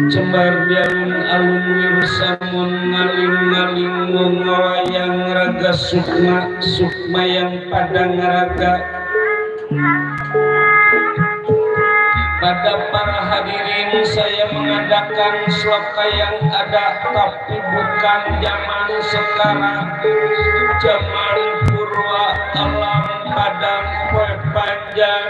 Cembar jalun alun wirsamun ngaling-ngaling ngawayang raga sukma yang padang raga. Pada para hadirin saya mengadakan sloka yang ada tapi bukan zaman sekarang, zaman purwa alam padang kue panjang.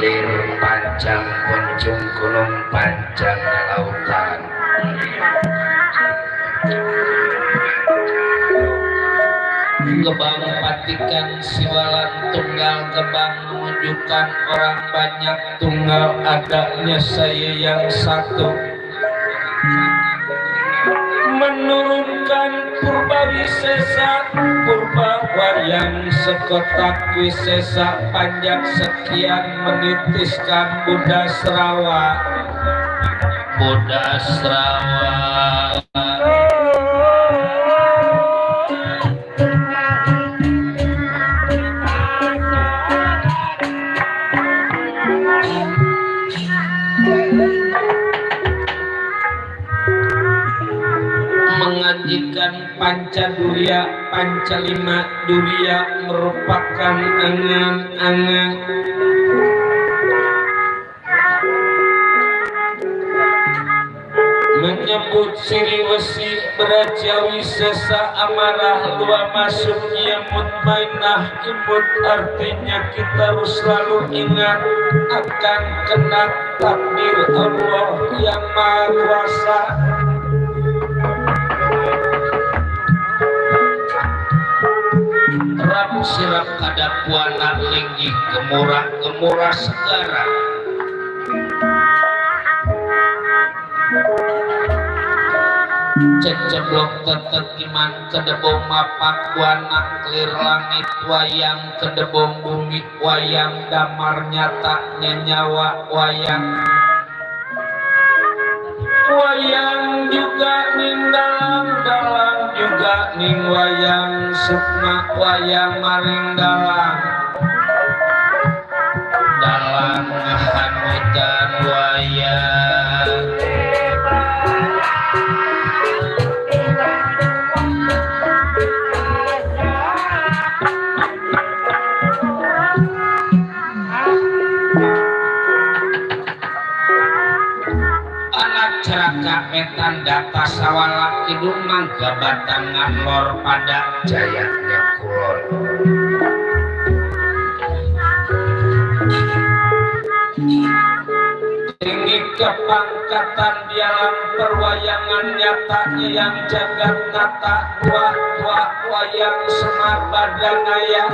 Lir panjang kunjung gunung panjang lautan. Gebang patikan siwalan tunggal gebang menunjukkan orang banyak tunggal adanya saya yang satu. Menurunkan purba wisesa purba wayang sekotak wisesa panjang sekian menitiskan Buddha Srawa. Mengajikan Pancadurya Pancalima Durya merupakan angan-angan menyebut siri wesi berajawi sesa amarah luar masuk ia mutmainah imut, artinya kita harus selalu ingat akan kena takdir Allah yang Maha Kuasa. Rap sirap kada puana linggi gemurah segara. Ceceblok tetet iman kedebong mapak buana clear langit wayang kedebong bumi wayang damar nyata nyawa wayang juga ning dalang juga ning wayang sukma wayang maring dalang hanutan wayang. Ceraka etan data sawala kidung mangga batangan lor pada jayanya kulon. Tinggi ke kepangkatan di alam perwayangan nyatanya yang jagat nata wayang Semar Badanaya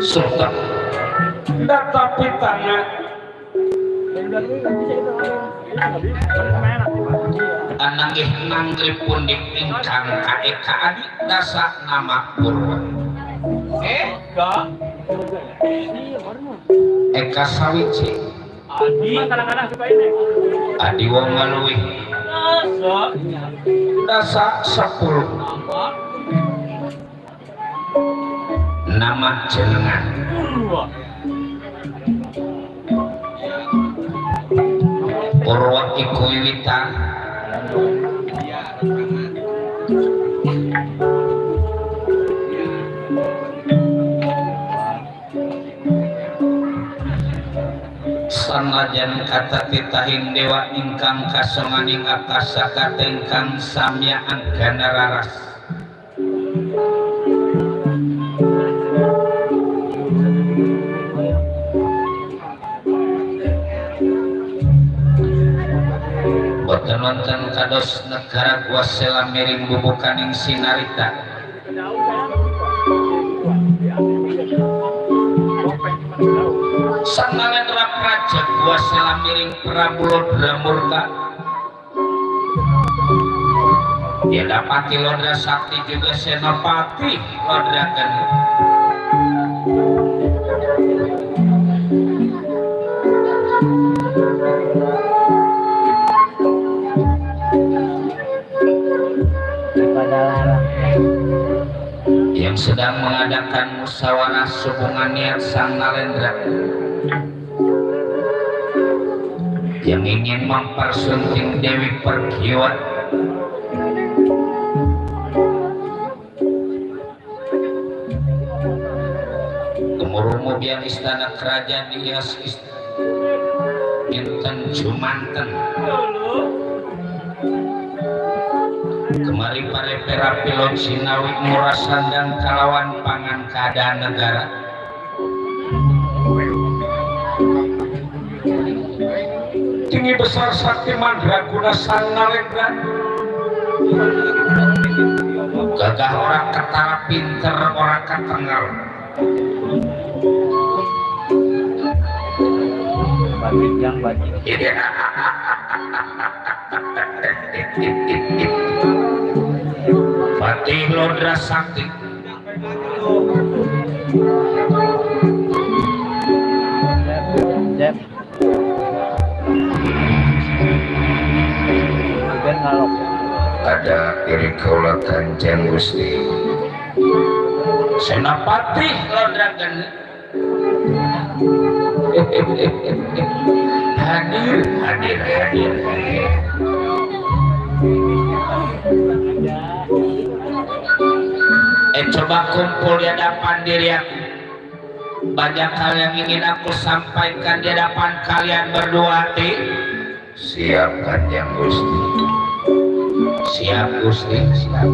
serta data pitana anangih nangripun ingkang kaeka adik dasa nama Purwa Eka Sawici Adi wong ngaluih dasa 10 nama jenengan Purwa iku wiwitan sanajan kata titahing dewa ingkang kasonganing akasa katengkang samyaan gana raras boten wonten kados negara Guasela miring bubukaning sinarita Sangalendra Praja Guasela miring Prabu Lodra murka dia dapati Lodra Sakti juga Senopati Lodra Geni yang sedang mengadakan musyawarah hubungan niat Sang Nalendra yang ingin mempersunting Dewi Pergiwa gemuruh biang istana kerajaan dihias inten Jumanten kemari parepera pilot Sinawi murasan dan kalawan pangan keadaan negara tinggi besar sakti mandraguna Sang Nalendra gagah orang ketara pinter orang ketenggal Patih Lodra Sakti ada iri kaula Kanjeng Gusti Senopati Lodra Geni hadir coba kumpul di hadapan diri aku banyak hal yang ingin aku sampaikan di hadapan kalian berdua siap Kanjeng Gusti siap Gusti siap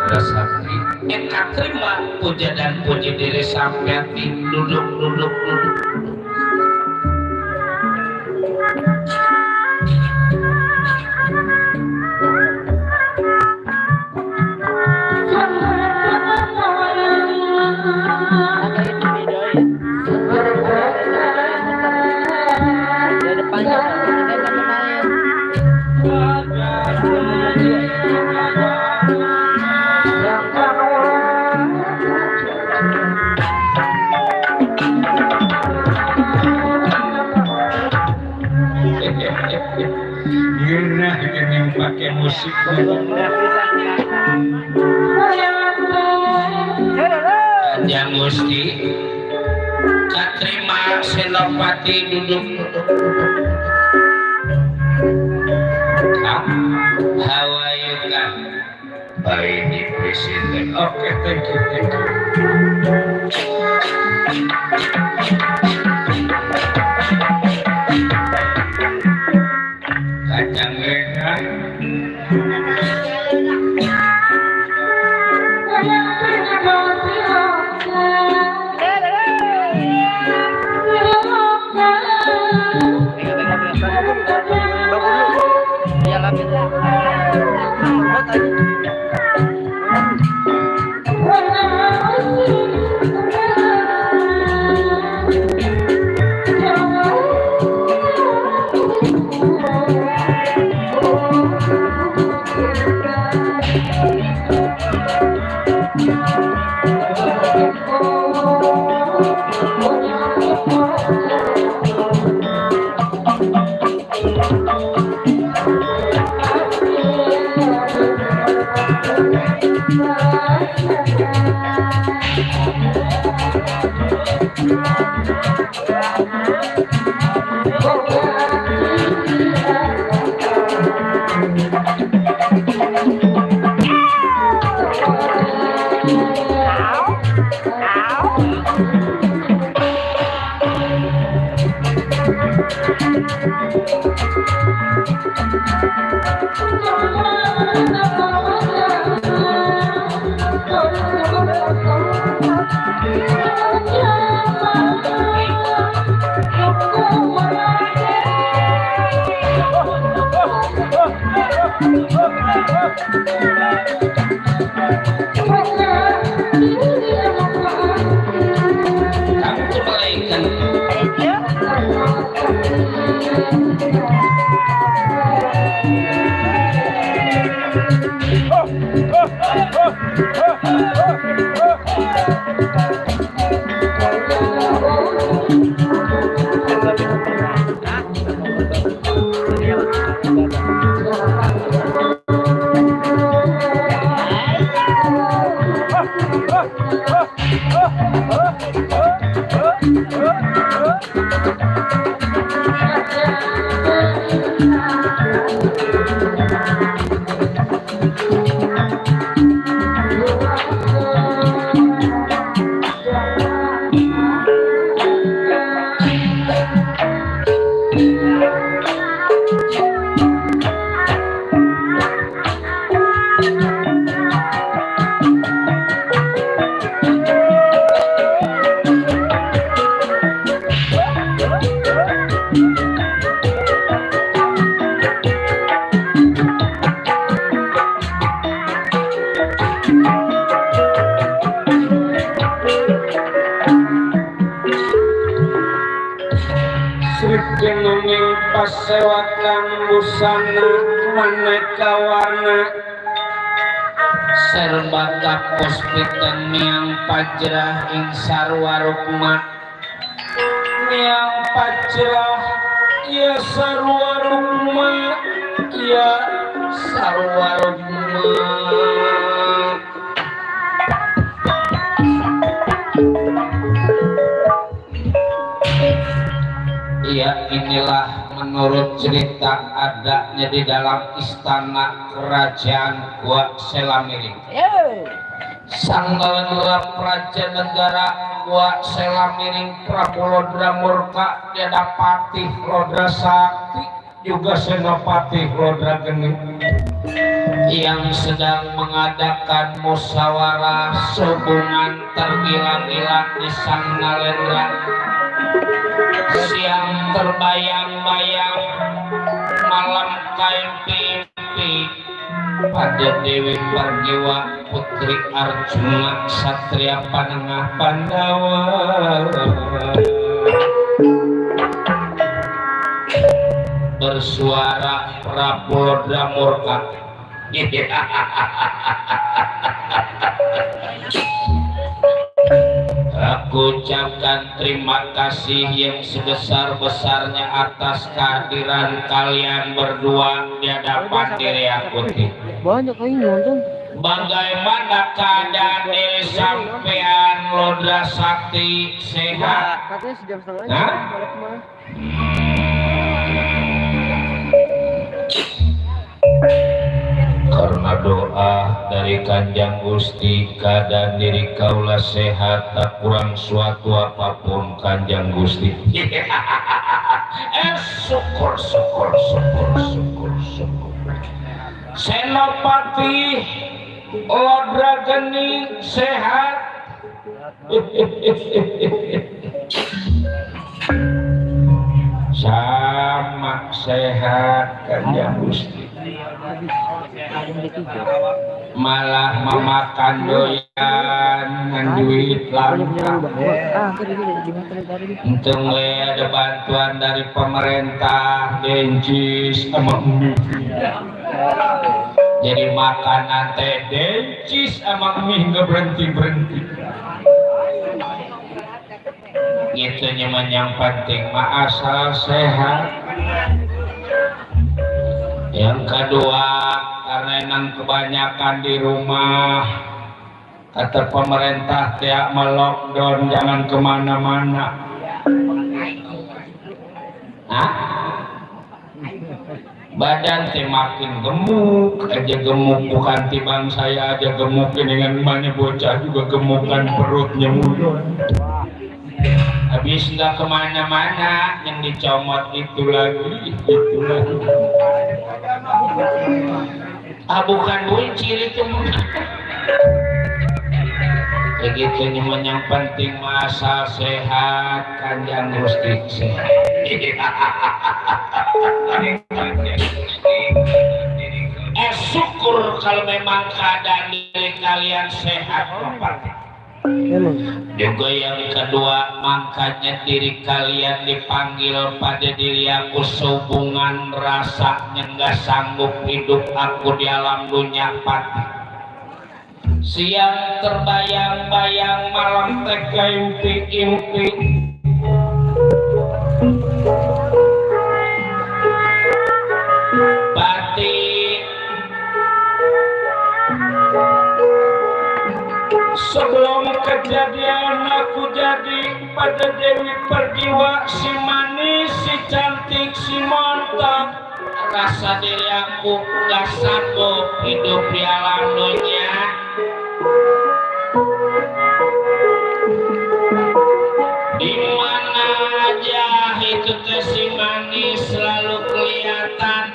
Lodra Sakti terima puja dan puji diri Samyati. Duduk duduk duduk. Pakai musik Kanjeng Gusti katrima Senopati duduk how are you Kak? Baik di presiden. Oke, thank you. Kacang merah pasewakan busana maneka warna serba kapos pitan miang pajrah ing sarwa rukma miang pajrah ya sarwa rukma ya sarwa rukma. Ya inilah menurut cerita adanya di dalam istana kerajaan Gua Selamiring. Sang Lendra Praja Negara Gua Selamiring Prabu Lodra Murka Dadapati Lodra Sakti juga Senopati Lodra Geni. yang sedang mengadakan musyawarah hubungan tergila-gila di Sang Nalendra, siang terbayang-bayang malam kaimpi pada Dewi Pargiwa Putri Arjuna Satria Panengah Pandawa bersuara Prapolodra Murka. Aku ucapkan terima kasih yang sebesar-besarnya atas kehadiran kalian berdua di hadapan diri aku. Banyak kali nonton. Bagaimana keadaan diri sampean Lodra Sakti, sehat? Katanya sejam setengah. Hah? Karena doa dari Kanjeng Gusti keadaan diri kaulah sehat, tak kurang suatu apapun Kanjeng Gusti. Syukur. Senopati Lodra Gening sehat. Sama sehat Kanjeng Gusti. Malah memakan doyan dengan duit langka. Untung ada bantuan dari pemerintah Dencis sama Umi. Jadi makanan teh Dencis sama Umi nggak berhenti. Gitu nyaman yang penting mah asal sehat. Yang kedua, karena nang kebanyakan di rumah, kata pemerintah tiap melockdown jangan kemana-mana. Badan teh makin gemuk, aja gemuk bukan tibang saya aja gemuk dengan mana bocah juga gemukan perutnya mulu. Habis nggak kemana-mana yang dicomot itu lagi. Bukan buncir itu. Begitu yang penting masa sehat Kanjeng Gusti sehat. Syukur kalau memang keadaan diri kalian sehat Bapak. Juga yang kedua, makanya diri kalian dipanggil pada diri aku sehubungan rasanya nggak sanggup hidup aku di alam dunia pati. Siang terbayang-bayang malam teka impi-impi. Pati sebelum kejadian aku jadi pada Dewi Pergiwa, si manis, si cantik, si montok. Rasa diri aku gak sanggup hidup di alam dunia. Dimana aja itu teh si manis selalu kelihatan.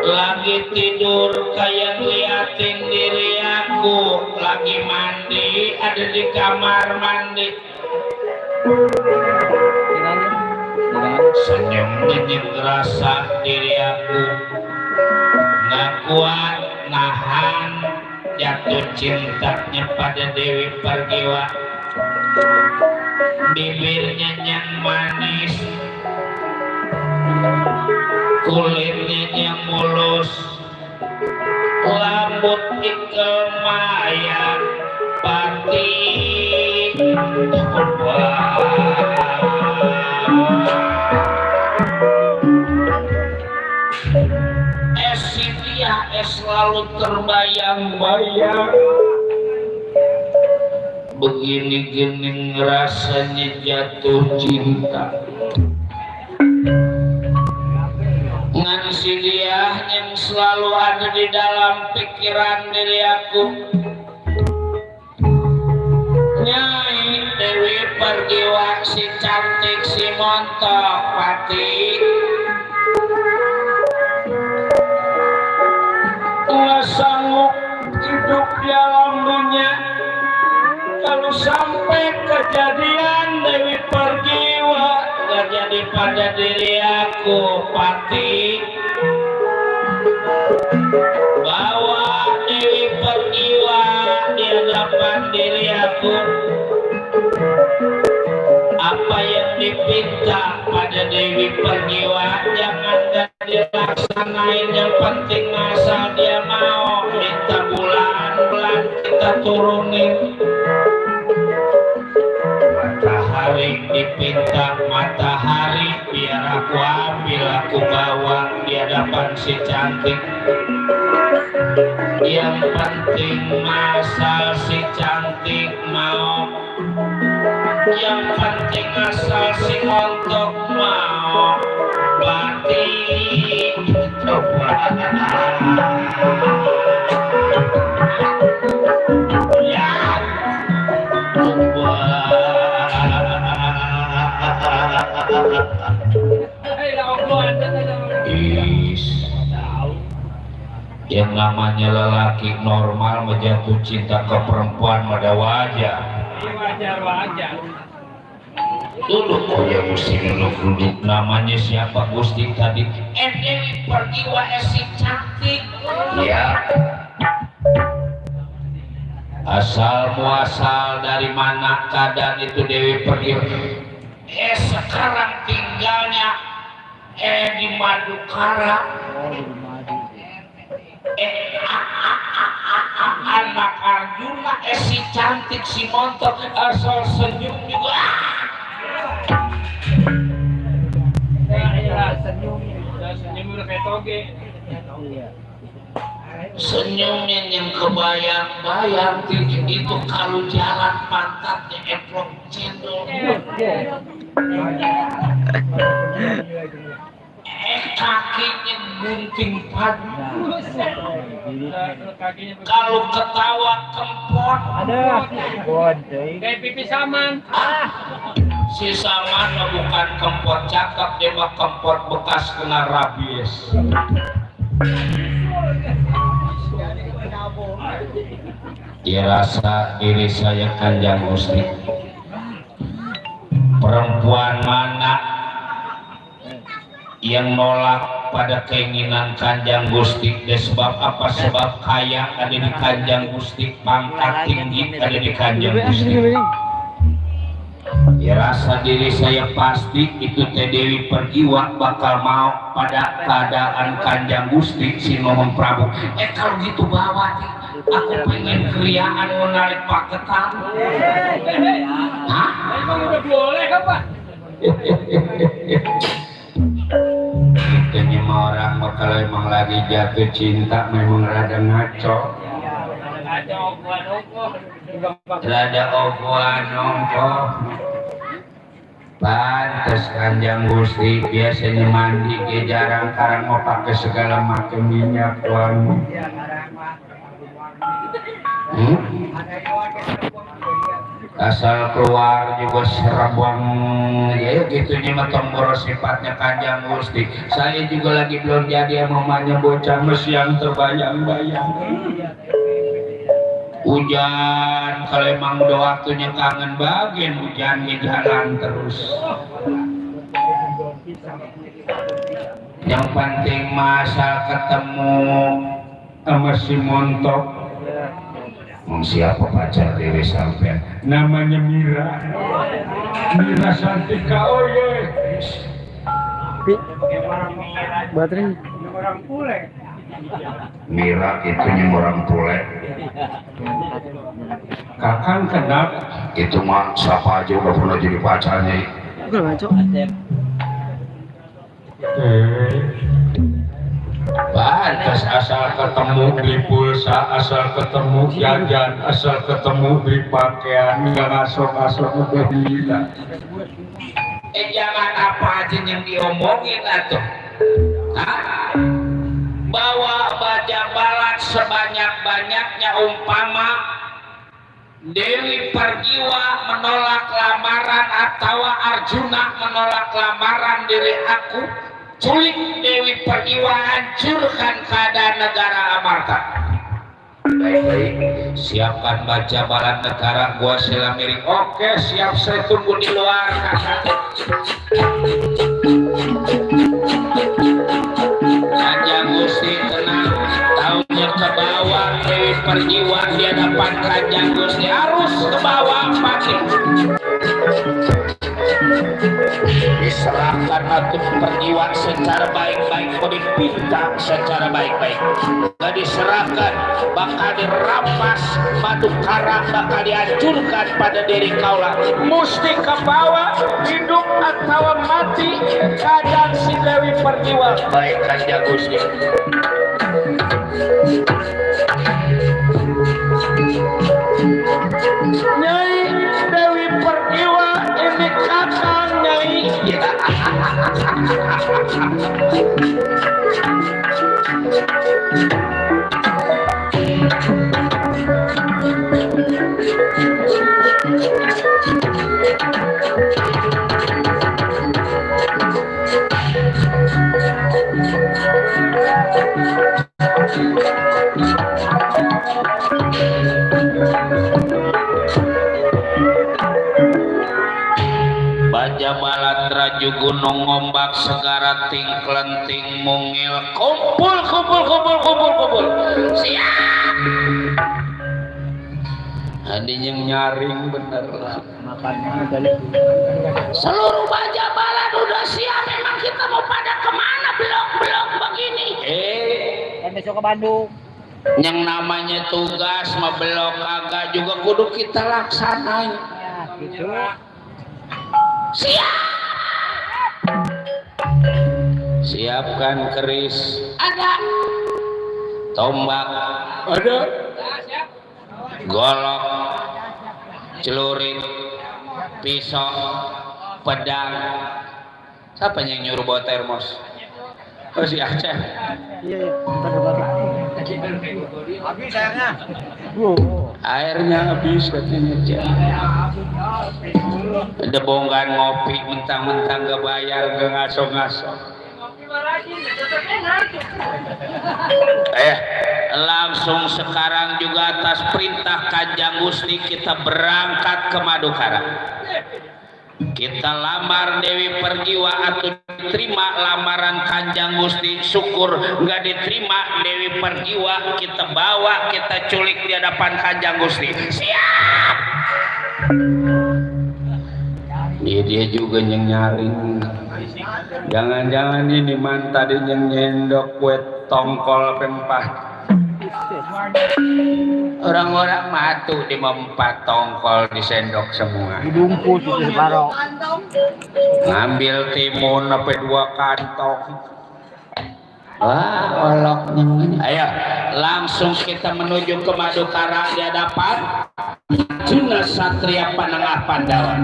Lagi tidur kayak liatin diri aku, lagi mandi ada di kamar mandi. Senyum nyenyit rasa diri aku nggak kuat nahan jatuh cintanya pada Dewi Pergiwa. Bibirnya yang manis, kulitnya yang mulus, rambut ikel maya pati. Dia selalu terbayang-bayang. Begini-gini rasanya jatuh cinta. Ngan si dia yang selalu ada di dalam pikiran diri aku. Nyai Dewi Pergiwa, si cantik, si montok pati. nggak sanggup hidup di alam dunia. Kalau sampai kejadian Dewi pergi nggak jadi pada diri aku pati. Bawa Dewi pergi di hadapan diri aku. Apa yang dipinta pada Dewi Pergiwa jangan gak dilaksanain, yang penting asal dia mau. Minta bulan kita turunin. Matahari dipinta matahari, biar aku ambil aku bawa di hadapan si cantik. Yang penting asal si cantik mau, yang penting asal si montok mau. Batik coba ya yang namanya lelaki normal menjatuh cinta ke perempuan pada wajar. Wajar. Duduk ya Gusti, duduk. Namanya siapa Gusti tadi? Dewi Pergiwa si cantik. Ya. Asal muasal dari mana keadaan itu Dewi Pergiwa? Sekarang tinggalnya di Madukara. Anak Arjuna si cantik si montok asal senyum juga. Senyumnya yang kebayang-bayang itu kalau jalan pantatnya eplok cendol. Kakinya gunting padu. Kalau ketawa kempot. Ada. Kayak pipi saman. Si saman bukan kempot cakep, dia mah kempot bekas kena rabies. Dia rasa diri saya Kanjeng Gusti. Perempuan mana yang nolak pada keinginan Kanjeng Gusti? Sebab apa? Sebab kaya ada di Kanjeng Gusti, pangkat tinggi ada di Kanjeng Gusti. Ya rasa diri saya pasti itu Teh Dewi Pergiwa bakal mau pada keadaan Kanjeng Gusti si Nuhun Prabu. Kalau gitu bawa nih, aku pengen kriaan menarik paketan. Hah? Emang udah boleh kan Pak? Itu mah orang kalau emang lagi jatuh cinta memang rada ngaco. Rada ogoan ongkoh. Pantes Kanjeng Gusti biasanya mandi ke jarang karang mau pakai segala macam minyak wangi. Asal keluar juga serabang ya gitu mah tombol sifatnya Kanjeng Gusti. Saya juga lagi belum jadi mamanya bocah mes yang terbayang-bayang. Hujan kalau emang udah waktunya kangen bagian hujan di jalan terus. Yang penting masa ketemu sama si montok. Siapa pacar Dewi sampean? Namanya Mira. Mira Santika. Oh ye. Baterai. Orang pule. Mira itunya orang pule. Kakang kenapa? Itu mah siapa aja udah pernah jadi pacarnya. Bukan ngaco. Pantas asal ketemu beli pulsa, asal ketemu jajan, asal ketemu beli pakaian, nggak ngasok-ngasok udah gila. Jangan apa aja yang diomongin atuh. Bawa baja balat sebanyak-banyaknya umpama Dewi Pergiwa menolak lamaran atau Arjuna menolak lamaran diri aku, culik Dewi Pertiwa, hancurkan keadaan negara Amarta. Baik-baik, siapkan baca balan negara, gua sila miring. Oke, siap, saya tunggu di luar. Kanjeng Gusti tenang, tahunya ke bawah Dewi Pertiwa di hadapan Kanjeng Gusti, harus ke bawah pakai. Diserahkan Dewi Pertiwa secara baik-baik, dipinta secara baik-baik. Gak diserahkan, bakal dirampas Madukara, bakal dihancurkan pada diri kaulah. Musti ke bawah, hidup atau mati, Kanjeng si Dewi Pertiwa. Baik Kanjeng Gusti. Nyai Dewi Pertiwa ini kakang Nyai. Baja balat raju gunung ngombak segara ting kelenting mungil kumpul siap. Ada yang nyaring bener lah. Seluruh baja balat udah siap, memang kita mau pada kemana? Belum begini. Kan besok ke Bandung. Yang namanya tugas mah belok kagak juga kudu kita laksanain. Ya, gitu. Siap. Siapkan keris. Ada. Tombak. Ada. Golok. Celurit. Pisau. Pedang. Siapa yang nyuruh bawa termos? Oh si Aceh. Iya. Habis airnya. Airnya habis katanya Cek. Ada bonggan ngopi mentang-mentang gak bayar, gak ngaso-ngaso. Langsung sekarang juga atas perintah Kanjeng Gusti kita berangkat ke Madukara. Kita lamar Dewi Pertiwa atau diterima lamaran Kanjeng Gusti, syukur nggak diterima Dewi Pertiwa kita bawa, kita culik di hadapan Kanjeng Gusti. Siap. Dia juga yang nyaring. Jangan-jangan ini man tadi yang nyendok kue tongkol pempah. Orang-orang matu di mempat tongkol disendok semua. Dibungkus itu separoh. Ngambil timun sampai 2 kantong. Wah, oloknya ini. Ayo, langsung kita menuju ke Madukara di hadapan Juna Satria Panengah Pandawa.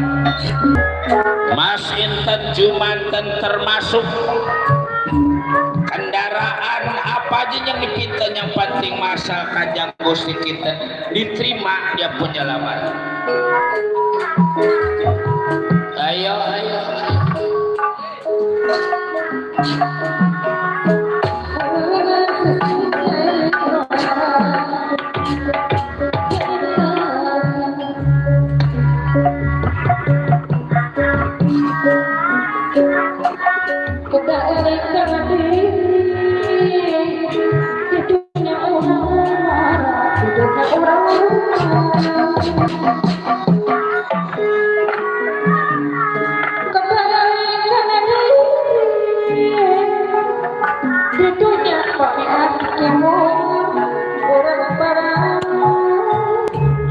Mas Inten Jumanten termasuk kendaraan apa aja yang dipinta, yang penting masal Kanjeng Gusti kita diterima dia punya lamaran. Ayo.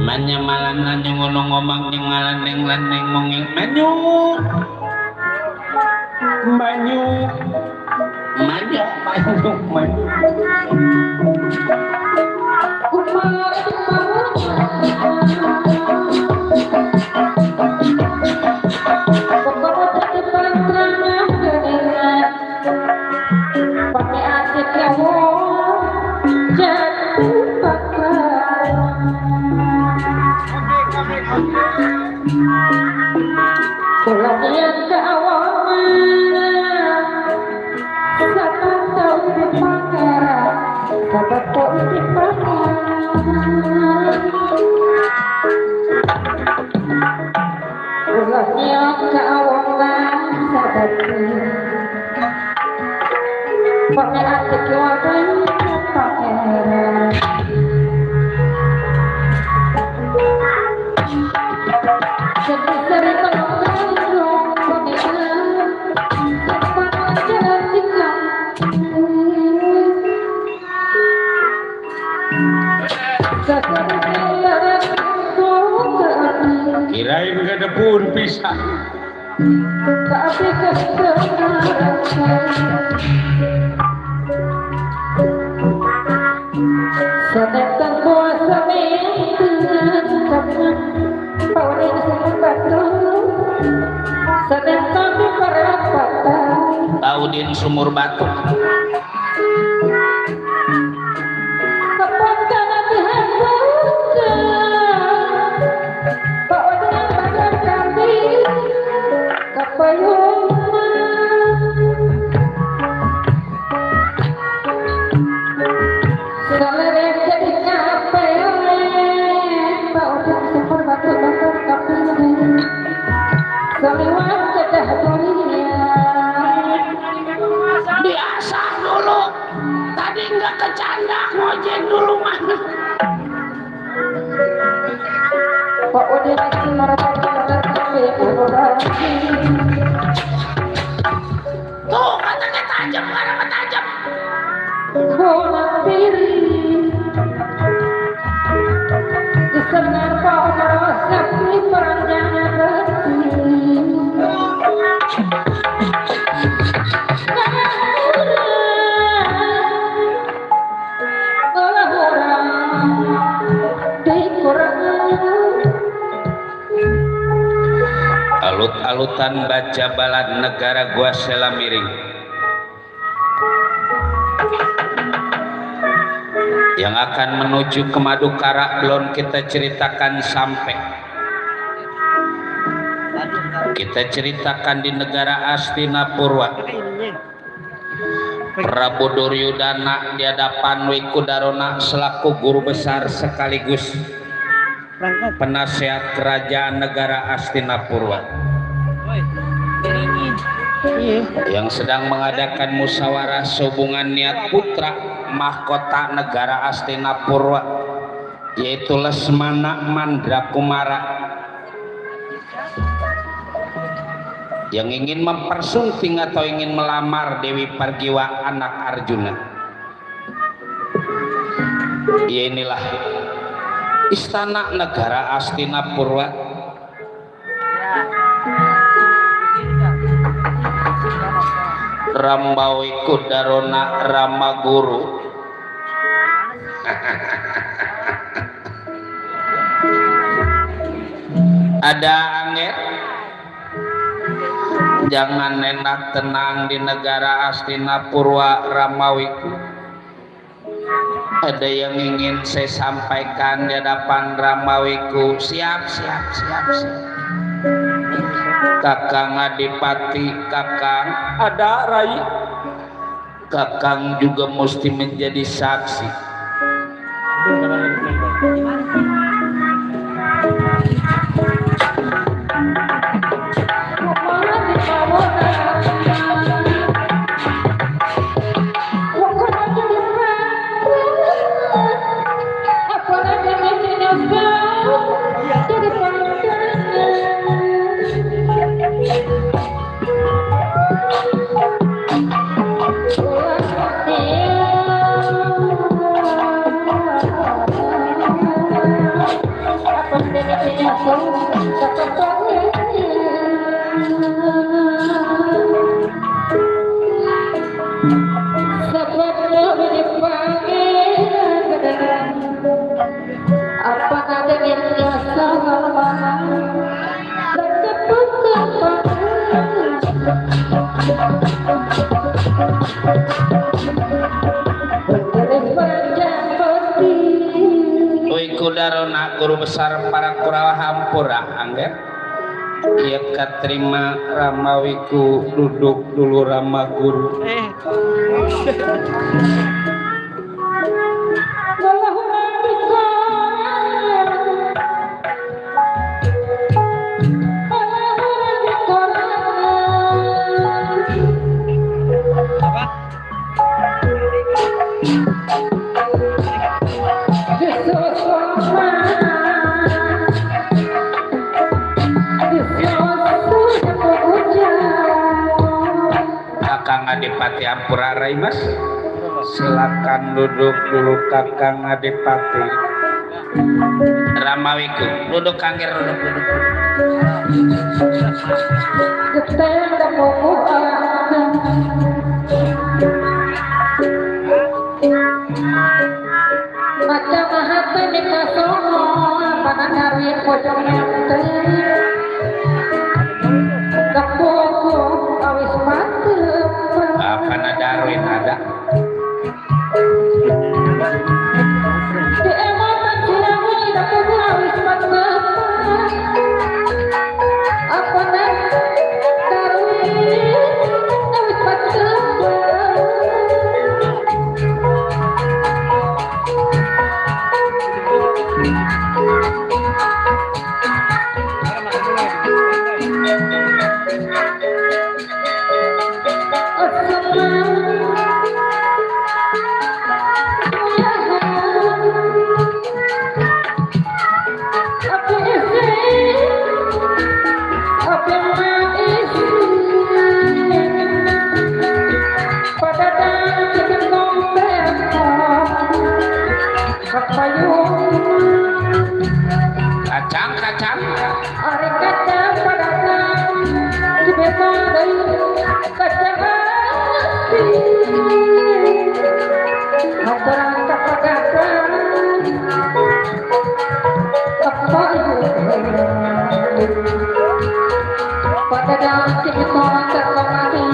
Manyamalan yang ngomong yang ngalaneng-laneng mongil manyu. Kirain gak ada pun bisa. Sedetan kuasa sedetan Taudin Sumur Batu. Biasa dulu, tadi nggak kecanda ngojek dulu mah. Tuh katanya tajam, karena tajam. Alut-alutan baca balad negara gua sela miring. Yang akan menuju ke Madukara belum kita ceritakan sampai. Kita ceritakan di negara Astinapurwa. Prabu Duryudana di hadapan Wikudarona selaku guru besar sekaligus penasehat kerajaan negara Astinapurwa yang sedang mengadakan musyawarah sehubungan niat putra mahkota negara Astinapurwa, yaitu Lesmana Mandrakumara, yang ingin mempersunting atau ingin melamar Dewi Pargiwa anak Arjuna. Ya, inilah istana negara Astinapurwa. Rambawi Kudarona Ramaguru. Ada angin. Jangan enak tenang di negara Astinapurwa Ramawiku. Ada yang ingin saya sampaikan di hadapan Ramawiku. Siap. Kakang Adipati, Kakang ada Rai. Kakang juga mesti menjadi saksi. Kudarona guru besar para Kurawa Hampura angger. Ia katerima Ramawiku duduk dulu Rama Guru. Kakang Adipati Ampura Rai Mas. Silakan duduk dulu Kakang Adipati. Ramawiku, duduk kangir duduk. Macam hati di kasono, panandari pojok menteri. Kepuku awis mati. Apa Darwin ada? Di emotan sirawi kepuku awis mati. Apa Darwin awis mati. Kacang. Ari kacang padahal di bawah kacang asin. Hamparan kacang apa itu? Padahal di bawah kacang asin.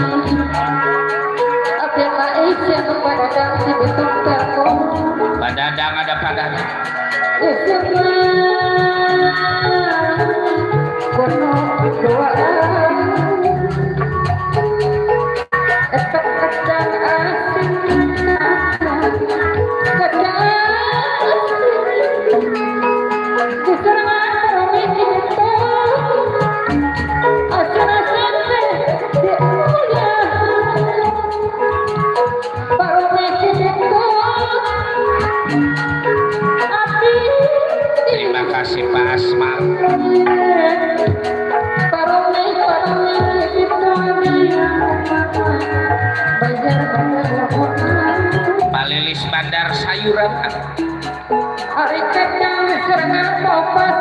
Apa yang padahal di bawah kacang. Padadang ada padadang. Kono doa kacang asin diserang memikir itu asal-asal di mulia baru mikir itu Terima kasih Pak Asma. Pak Lilis Bandar Sayuran. Hari kacang serangan popas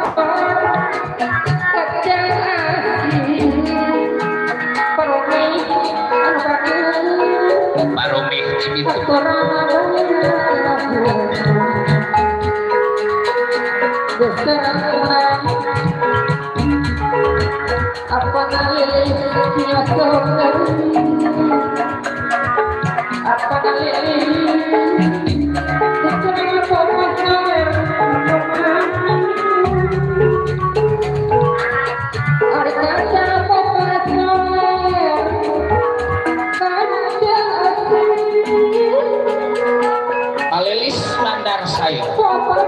kacang asin Paromi anu kakil Pak Romi itu. Apa kali biasa apa kali itu fokus hari kacang fokus kacang asin Pak Lilis Bandar Sayuran. fokus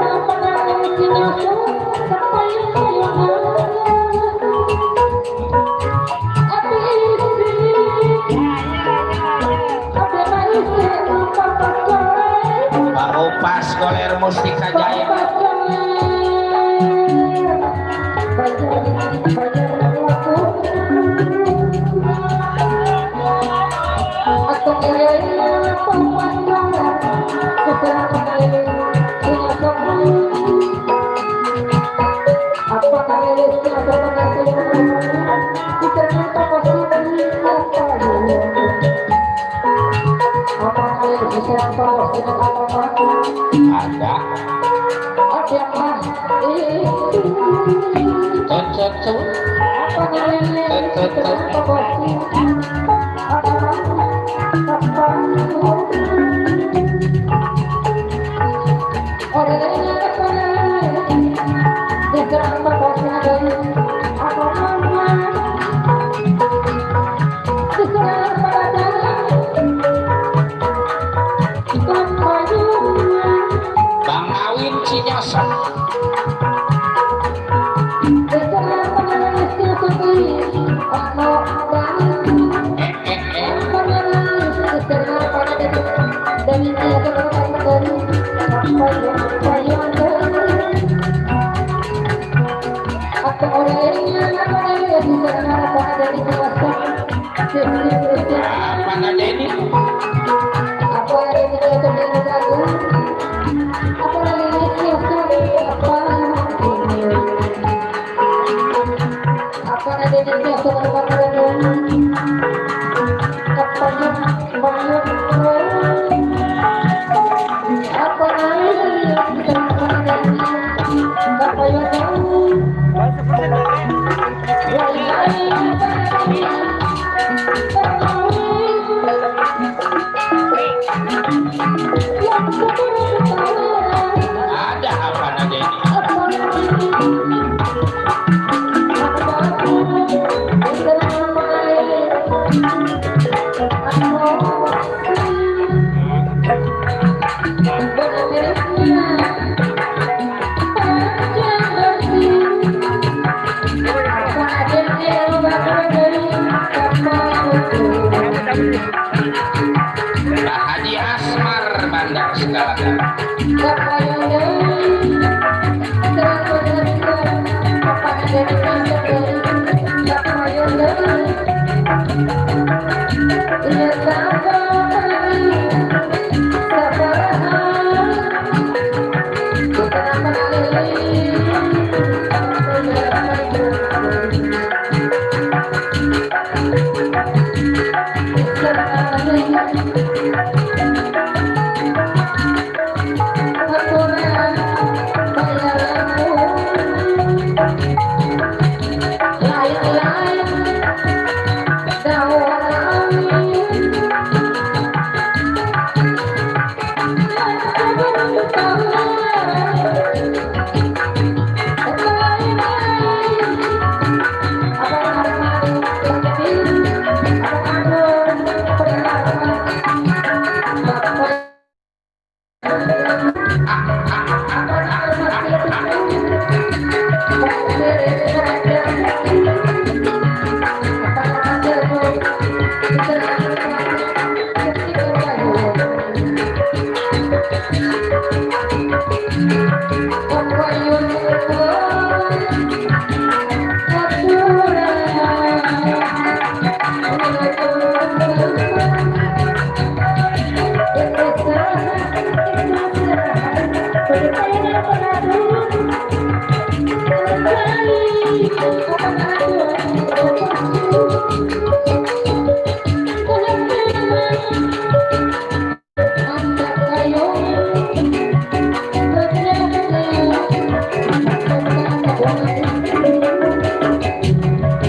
apa kali biasa sampai Pas Goler Mustika Jaya. Ada. Bang Awin Cinyosan. Dari Ada apa nade ini? Pak Haji Asmar Bandar Segala.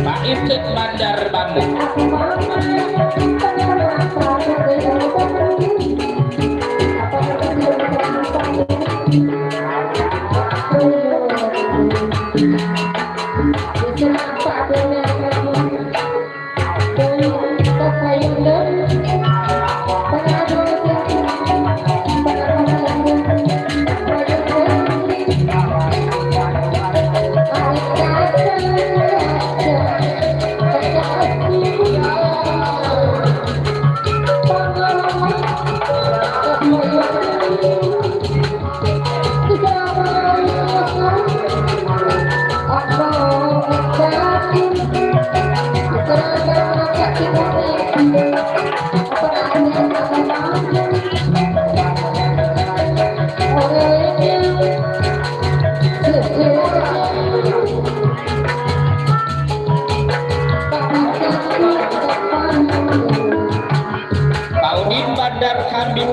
Pak Ibtit Bandar Bandung. Paudin Bandar Kambing.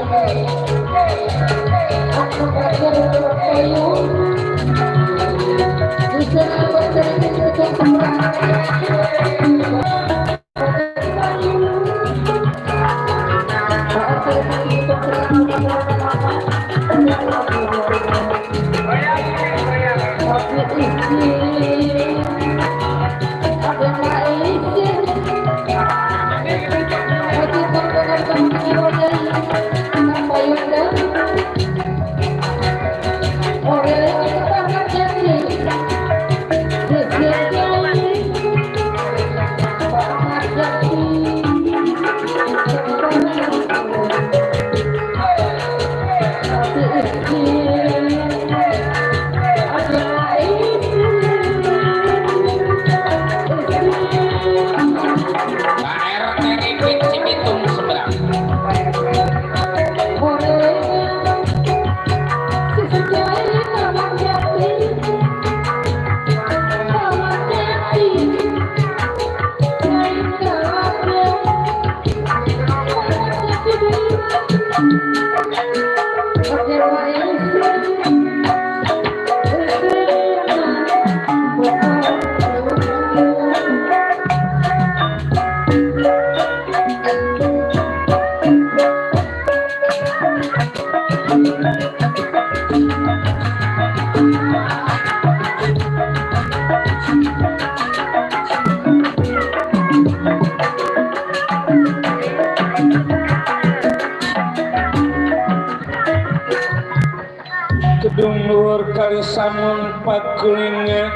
kali samun pakulingan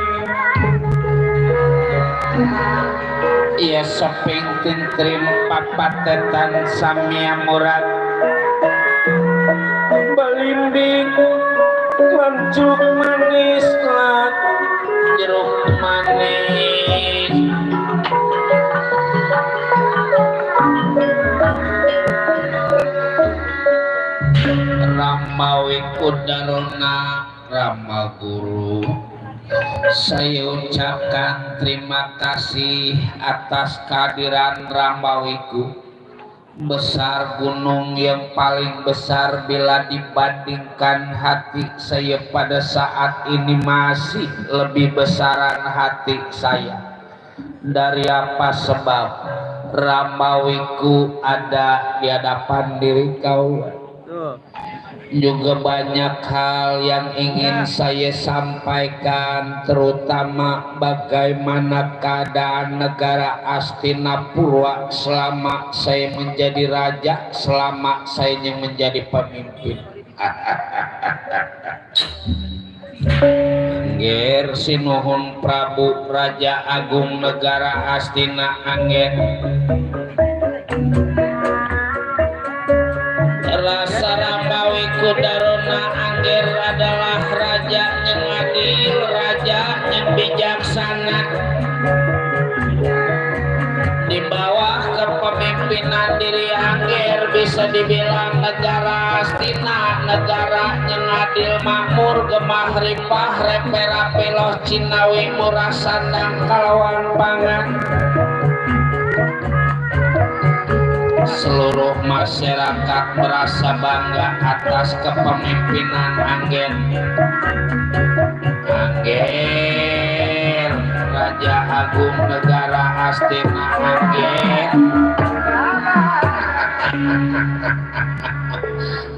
iya seping tintrim papatetan samia murad balimbing lancuk manis lan jeruk manis Ramawi kudarona Rama Guru. Saya ucapkan terima kasih atas kehadiran Ramawiku. Besar gunung yang paling besar bila dibandingkan hati saya pada saat ini masih lebih besaran hati saya. Dari apa sebab Ramawiku ada di hadapan diri kau. Juga banyak hal yang ingin saya sampaikan, terutama bagaimana keadaan negara Astinapura selama saya menjadi raja, selama saya yang menjadi pemimpin. Angger sinuhun Prabu Raja Agung negara Astina Angger. Rasa Ramawi Kudarona Angger adalah raja yang adil, raja yang bijaksana. Di bawah kepemimpinan diri Angger bisa dibilang negara Astina, negara yang adil, makmur, gemah ripah, repera peloh Cinawi murah sandang kalawan pangan. Seluruh masyarakat merasa bangga atas kepemimpinan Angger. Angger, Raja Agung negara Astina Angger.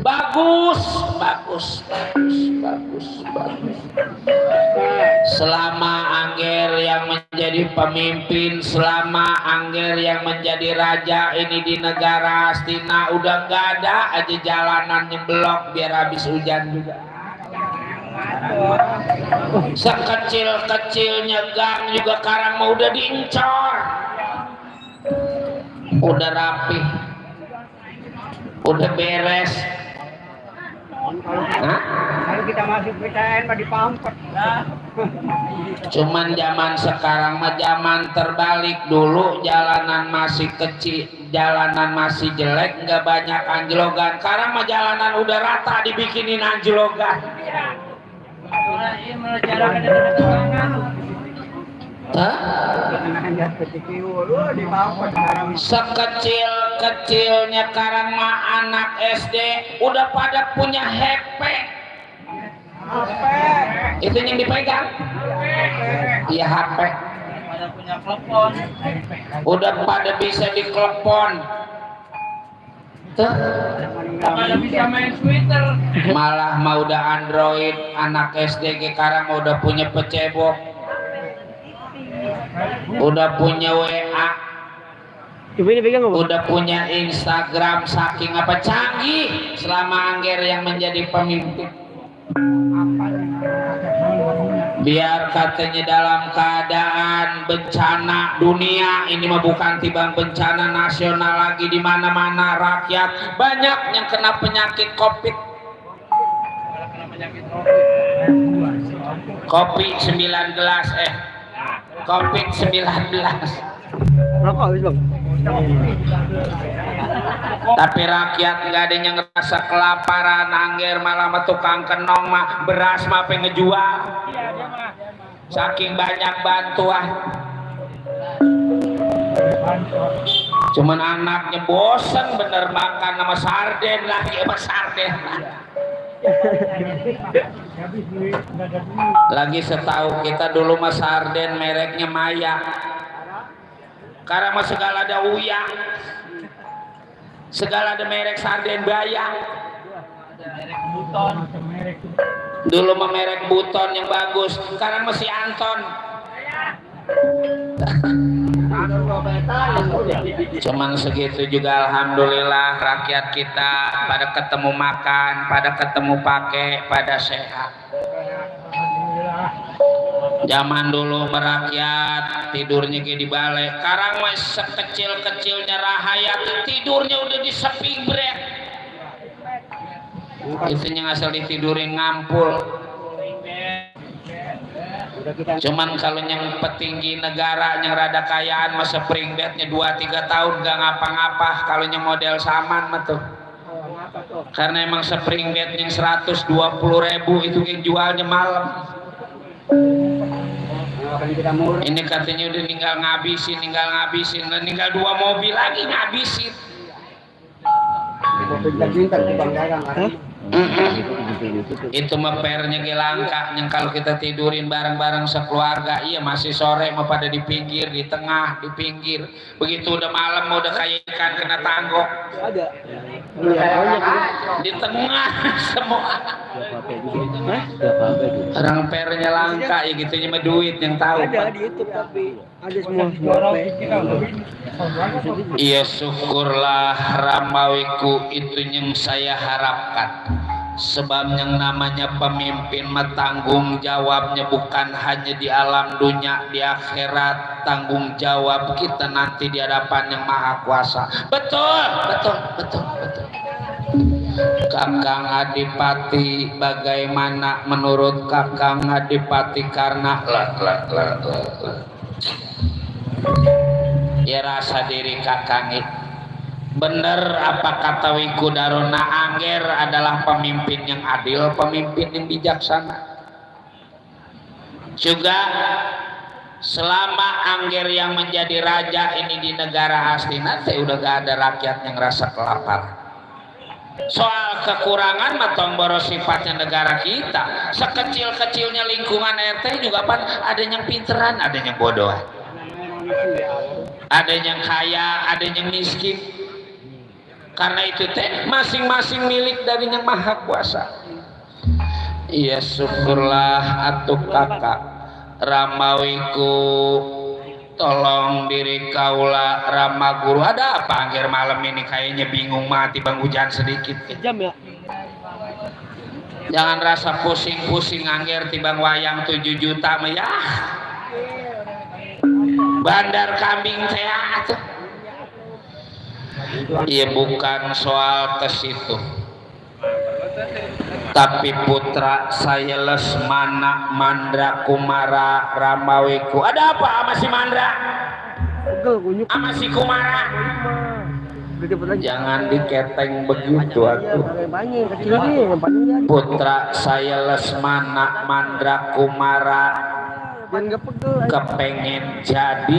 Bagus, bagus, bagus, bagus, bagus. Selama Angger yang menjadi pemimpin, selama Angger yang menjadi raja ini di negara Astina, udah nggak ada aja jalanan nyeblok biar habis hujan juga. Sekecil-kecilnya gang juga karang mau udah diincor, udah rapi, udah beres. Kalau kita masuk PTN mah dipampet. Cuman zaman sekarang mah zaman terbalik. Dulu jalanan masih kecil, jalanan masih jelek, nggak banyak anjlogan. Sekarang mah jalanan udah rata dibikinin anjlogan. Sekecil-kecilnya karang mah anak SD udah pada punya HP. Itu yang dipegang. Iya HP. Pada punya telepon. Udah pada bisa ditelepon. Tuh. Pada bisa main Twitter. Malah mau udah Android, anak SD sekarang udah punya pecebok. Udah punya WA, udah punya Instagram, saking apa canggih selama Angger yang menjadi pemimpin. Biar katanya dalam keadaan bencana dunia ini mah bukan tibang bencana nasional lagi, di mana-mana rakyat banyak yang kena penyakit COVID. COVID-19 COVID-19. Rokok habis bang. Tapi rakyat nggak ada yang ngerasa kelaparan. Angger malah sama tukang kenong mah beras mah pengen ngejual. Saking banyak bantuan. Cuman anaknya bosen bener makan sama sarden lagi sama sarden. Lagi setahu kita dulu mah sarden mereknya Maya. Karena mah segala ada Uya, segala ada merek sarden bayang. Dulu mah merek Buton yang bagus. Sekarang masih Anton. Cuman segitu juga alhamdulillah rakyat kita pada ketemu makan, pada ketemu pakai, pada sehat. Zaman dulu merakyat tidurnya kayak di balai. Sekarang masih sekecil-kecilnya rahayat tidurnya udah di seping brek. Itunya ngasal ditidurin ngampul. Cuman kalau yang petinggi negara yang rada kayaan masa spring bednya 2-3 tahun gak ngapa-ngapa. Kalau yang model saman mah tuh. Karena emang spring bed yang 120.000 itu yang jualnya malam. Ini katanya udah tinggal ngabisin, tinggal 2 mobil lagi ngabisin. Itu mah pernya langka yang kalau kita tidurin bareng-bareng sekeluarga, iya masih sore mah pada di pinggir, di tengah, di pinggir. Begitu udah malam mau udah kayak ikan kena tanggok. Ada. Di tengah semua. Orang pernya langka ya gitunya mah duit yang tahu. Ada di YouTube tapi ada semua. Iya syukurlah Ramawiku itu yang saya harapkan. Sebab yang namanya pemimpin tanggung jawabnya bukan hanya di alam dunia, di akhirat tanggung jawab kita nanti di hadapan yang maha kuasa. Betul. Kakang Adipati, bagaimana menurut Kakang Adipati? Karena ya rasa diri Kakang itu bener apa kata Wiku Daruna, Angger adalah pemimpin yang adil, pemimpin yang bijaksana. Juga selama Angger yang menjadi raja ini di negara Hastina, udah gak ada rakyat yang rasa kelaparan. Soal kekurangan matong boros sifatnya negara kita. Sekecil-kecilnya lingkungan RT juga ada yang pinteran, ada yang bodohan, ada yang kaya, ada yang miskin. Karena itu masing-masing milik dari yang maha kuasa. Iya syukurlah atuh kakak Ramawiku, tolong diri kaula Rama Guru. Ada apa Angger malam ini kayaknya bingung mati bang, hujan sedikit jam ya. Jangan rasa pusing-pusing Angger tibang wayang 7 juta mah ya. Bandar kambing teh atuh. Iya bukan soal ke situ, tapi putra saya Lesmana Mandra Kumara Ramawiku. Ada apa sama si Mandra? Sama si Kumara? Jangan diketeng begitu atuh. Putra saya Lesmana Mandra Kumara kepengen jadi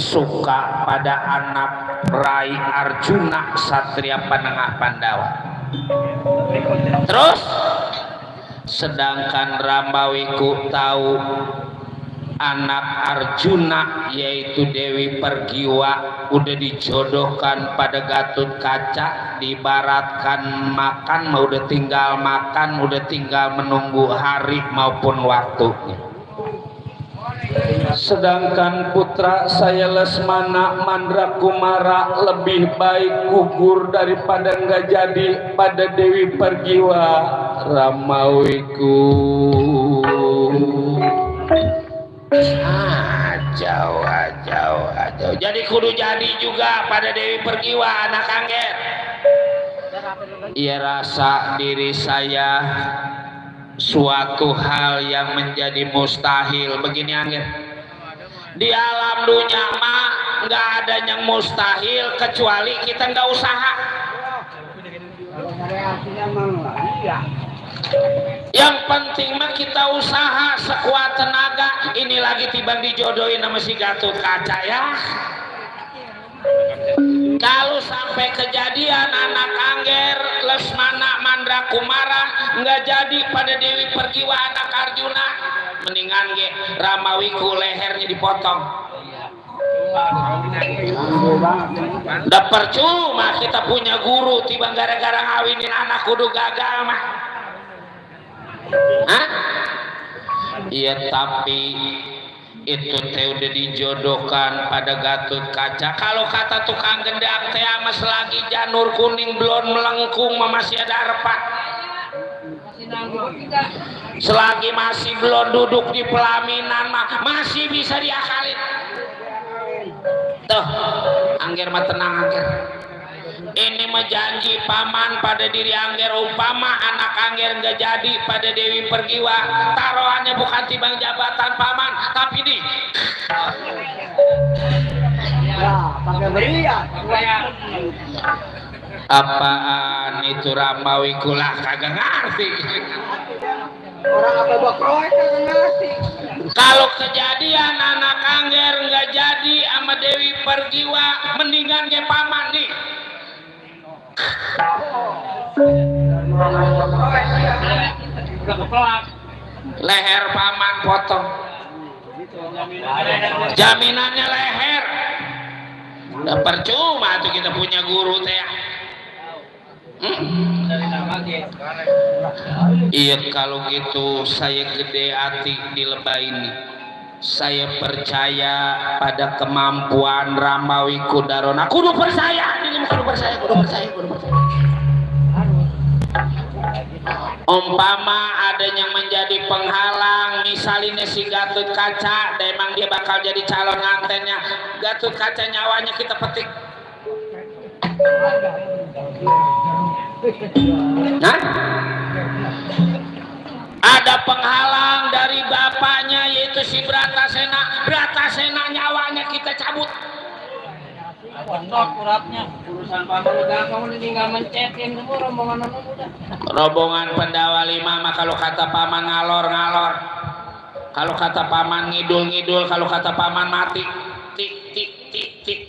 suka pada anak Rai Arjuna Satria Panengah Pandawa. Terus sedangkan Ramawiku tahu anak Arjuna yaitu Dewi Pergiwa udah dijodohkan pada Gatut Kaca, diibaratkan makan mau udah tinggal makan, udah tinggal menunggu hari maupun waktunya. Sedangkan putra saya Lesmana Mandra Kumara lebih baik gugur daripada nggak jadi pada Dewi Pergiwa. Ramawiku jauh. Jadi kudu jadi juga pada Dewi Pergiwa anak Angger. Iya rasa diri saya suatu hal yang menjadi mustahil. Begini Angger, di alam dunia mah nggak ada yang mustahil kecuali kita nggak usaha. Yang penting mah kita usaha sekuat tenaga. Ini lagi tiba dijodohin sama si Gatut Kaca ya. Kalau sampai kejadian anak Angger Lesmana Mandra Kumara nggak jadi pada Dewi Pergiwa anak Arjuna, mendingan ge Ramawiku lehernya dipotong. Udah percuma kita punya guru tiba gara-gara ngawinin anak kudu gagal mah. Hah? Iya tapi itu teh udah dijodohkan pada Gatut Kaca. Kalau kata tukang gendang teh selagi janur kuning belum melengkung masih ada harapan. Selagi masih belum duduk di pelaminan mah masih bisa diakalin. Tuh, Angger mah tenang Angger. Ini mah janji paman pada diri Angger, umpama anak Angger nggak jadi pada Dewi Pergiwa, taruhannya bukan timbang jabatan paman, tapi nih. Ya, pakai berian. Apaan itu Ramawi kulah kagak ngerti. Orang apa buat proyek kagak ngerti. Kalau kejadian anak Angger nggak jadi sama Dewi Pergiwa, mendingan ke paman nih. Leher paman potong. Jaminannya leher. Udah percuma tuh kita punya guru teh. Iya kalau gitu saya gede hati di lebah ini. Saya percaya pada kemampuan Ramawi Kudarona. Kudu percaya, ini kudu percaya. Umpama ada yang menjadi penghalang, misalnya si Gatot Kaca, emang dia bakal jadi calon ngantennya. Gatot Kaca nyawanya kita petik. Nah, ada penghalang dari bapaknya yaitu si Bratasena. Bratasena nyawanya kita cabut. Pondok kurapnya urusan paman udah kamu tinggal mencetin semua rombongan udah. Rombongan Pendawa 5 mah kalau kata paman ngalor. Kalau kata paman ngidul, kalau kata paman mati. Tik.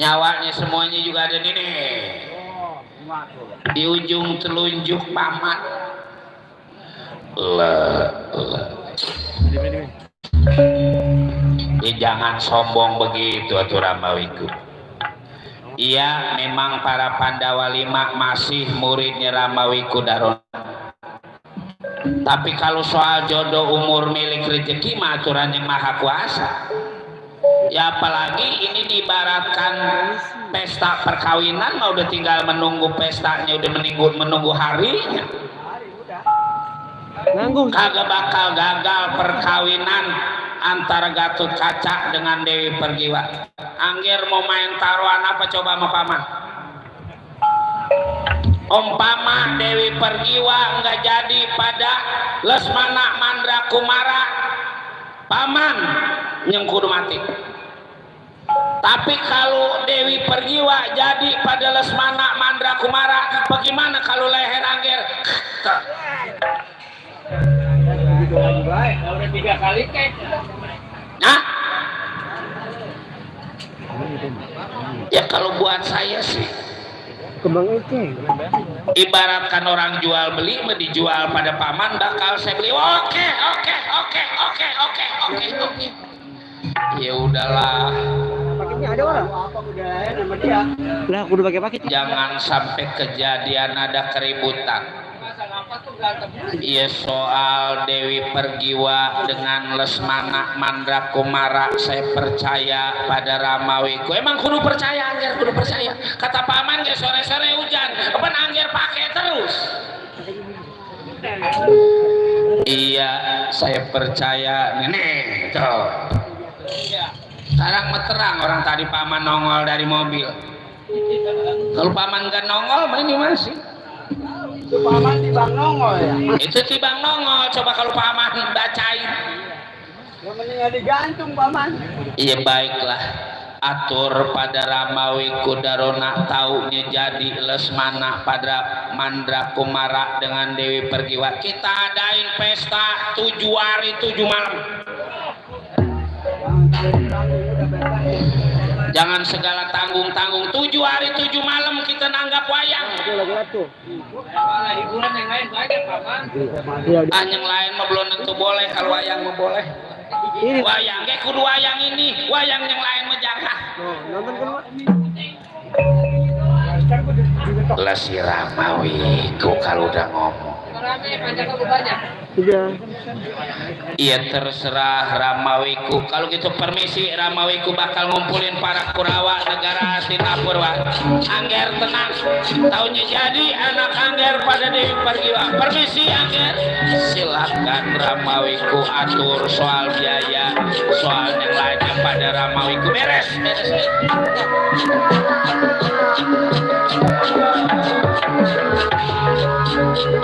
Nyawanya semuanya juga ada nih. Di ujung telunjuk paman. Ya jangan sombong begitu atuh Ramawiku. Iya memang para Pandawa 5 masih muridnya Ramawi Kudarona. Tapi kalau soal jodoh umur milik rezeki mah aturan yang maha kuasa. Ya apalagi ini diibaratkan pesta perkawinan mah udah tinggal menunggu pestanya, udah menunggu harinya. Kagak bakal gagal perkawinan antara Gatot Kaca dengan Dewi Pergiwa. Angger mau main taruhan apa coba sama paman? Umpama Dewi Pergiwa nggak jadi pada Lesmana Mandra Kumara, paman yang kudu mati. Tapi kalau Dewi Pergiwa jadi pada Lesmana Mandra Kumara, bagaimana kalau leher Angger? Udah 3 kali kek. Nah, ya kalau buat saya sih, Kembang itu. ibaratkan orang jual beli, dijual pada paman, bakal saya beli. Oke. Ya udahlah. Paketnya ada orang. Apa udah nama dia? Lah, kudu pakai paket. Jangan sampai kejadian ada keributan. Iya soal Dewi Pergiwa dengan Lesmana Mandra Kumara, saya percaya pada Ramawiku. Emang kudu percaya Angger, kudu percaya. Kata paman ya sore-sore hujan, kapan Angger pakai terus. Iya saya percaya nenek tuh. Sekarang terang orang tadi paman nongol dari mobil. Kalau paman gak nongol ini masih. Itu paman Tibang nongol ya. Itu Tibang nongol, coba kalau paman bacain. Yang meninggal digantung paman. Iya baiklah, atur pada Ramawi Kudarona taunya jadi Lesmana pada Mandra Kumara dengan Dewi Pergiwa. Kita adain pesta 7 hari 7 malam. Jangan segala tanggung-tanggung. 7 hari 7 malam kita nanggap wayang. Itu lagi tuh. Hiburan yang lain banyak paman. Yang lain mah belum tentu boleh, kalau wayang mah boleh. Ini Wayang, kudu wayang ini, wayang yang lain mah jangan. nonton kan, Pak? lah si Ramawi ku kalau udah ngomong Rame panjang kamu banyak. Iya. iya terserah Ramawiku kalau gitu permisi Ramawiku bakal ngumpulin para Kurawa negara Singapura Angger tenang tahunnya jadi anak Angger pada Dewi Pergiwa permisi Angger silakan Ramawiku atur soal biaya soal yang lainnya pada Ramawiku beres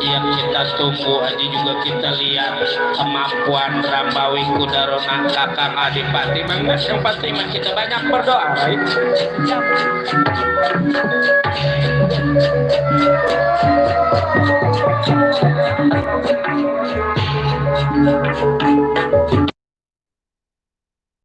yang kita tunggu aja juga kita lihat kemampuan Ramawiku Darona kakang Adipati Mangga yang pasti kita banyak berdoa right?